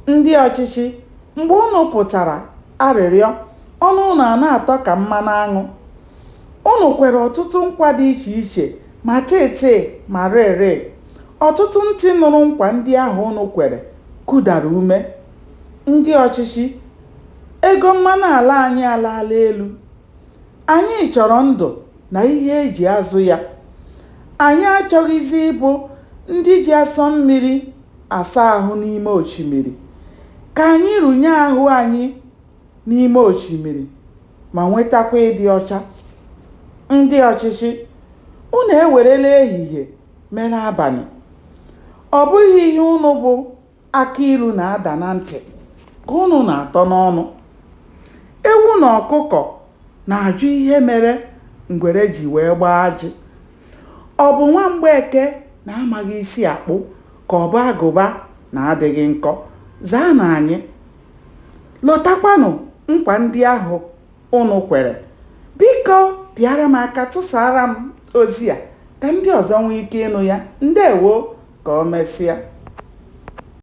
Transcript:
Ndị ọchịchị, mgbe ụnụ pụtara arịrịọ, ọnụ ụnụ a na-atọ ka mmanụ aṅụ. Ụnụ kwere ọtụtụ nkwa dị iche iche, ma tịịtịị ma rịịrịị. Ọtụtụ ntị nụrụ nkwa ndị ahụ ụnụ kwere kudara ume. Ndị ọchịchị, ego mmanụ ala anyị alaala elu. Anyị chọrọ ndụ na ihe e ji azụ ya. Anyị achọghịzị ịbụ ndị ji asọ mmiri asa ahụ n'ime osimiri. Ka anyị rụnye ahụ anyị n'ime osimiri ma nwetakwa ịdị ọcha. Ndị ọchịchị, ụnụ ewerela ehihie mere abalị. Ọ bụghị ihe ụnụ bụ akị ilu na-ada na ntị ka ụnụ na-atọ n'ọnụ. Ewu na ọkụkọ na-ajụ ihe mere ngwere ji wee gbaa ajị. Ọ bụ nwa Mgbeke na-amaghị isi akpụ ka ọ bụ agụba na-adịghị nkọ? Zaanụ anyị. Lotakwanụ nkwa ndị ahụ ụnụ kwere. Biko pịara m aka tụsaara m ozi a ka ndị ọzọ nwee ike ịnụ ya. Ndewo, ka o mesịa.